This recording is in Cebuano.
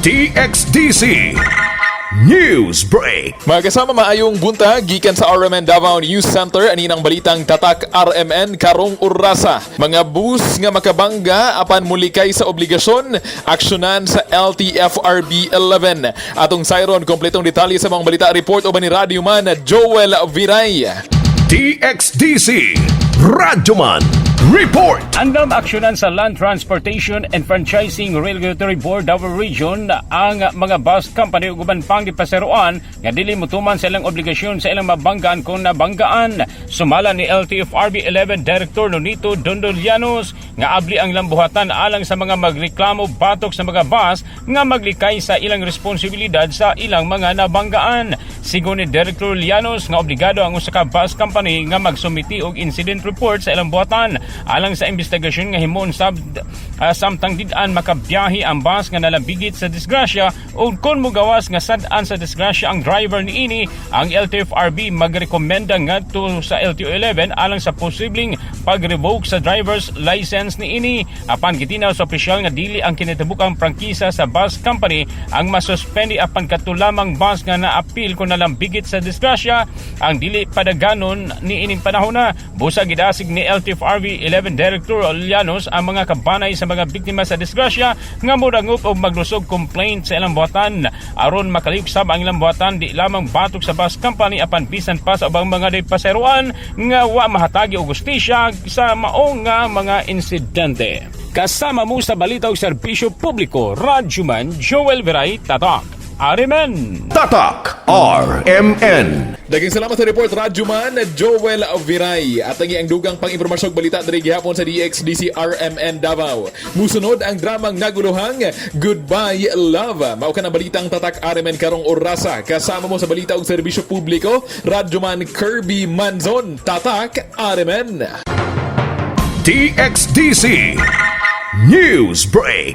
DXDC News Break. Mga kasama, maayong buntag gikan sa RMN Davao News Center, aninang balitang Tatak RMN karong orasa. Mga bus nga makabangga apan mulikay sa obligasyon, aksyonan sa LTFRB 11. Atong sayron kompletong detalye sa mga balita report uban ni Radyo Man Joel Viray. DXDC Radyoman Report. Andam aksyonan sa Land Transportation and Franchising Regulatory Board Davao Region ang mga bus company ug uban pang gipaseroan nga dili motuman sa ilang obligasyon sa ilang mabanggaan kung nabanggaan. Sumala ni LTFRB 11 Director Nonito Dondolianos nga abli ang ilang buhatan alang sa mga magreklamo batok sa mga bus nga maglikay sa ilang responsibilidad sa ilang mga nabanggaan. Sigon ni Director Llanos nga obligado ang usa ka bus company nga magsumiti og incident report sa ilang buhatan alang sa investigasyon nga himon sab samtang did-an makabiyahe ang bus nga nalambigit sa disgrasya, ug kung mugawas nga sad-an sa disgrasya ang driver niini, ang LTFRB magrekomenda ngadto sa LTO 11 alang sa posibleng pag-revoke sa driver's license niini. Apan gitinaw sa opisyal nga dili ang kinatibukang prangkisa sa bus company ang masuspendi, apan kato lamang bus nga naapil kung nalambigit sa disgrasya ang dili padaganon niining panahon na. Busa gidasig ni LTFRB 11 Director Llanos ang mga kabanay sa mga biktima sa disgrasya nga modangup og maglusog complaint sa ilang buhatan aron makalihok sab ang ilang buhatan, di lamang batok sa bus company apan bisan pa sa ubang mga paseroan nga wa mahatagi og hustisya sa maong nga mga insidente. Kasama mo sa balita og serbisyo publiko, Radyoman Joel Viray, Tatak RMN. Tatak RMN. Daghang salamat sa report, Radyoman Joel Viray. At ang dugang pang impormasyon ug balita diri gihapon sa DXDC RMN Davao. Musunod ang dramang naguluhang Goodbye Love. Mao ka na balitang Tatak RMN karong orasa. Kasama mo sa balita ug serbisyo publiko, Radyoman Kirby Manzon, Tatak RMN. DXDC News Break.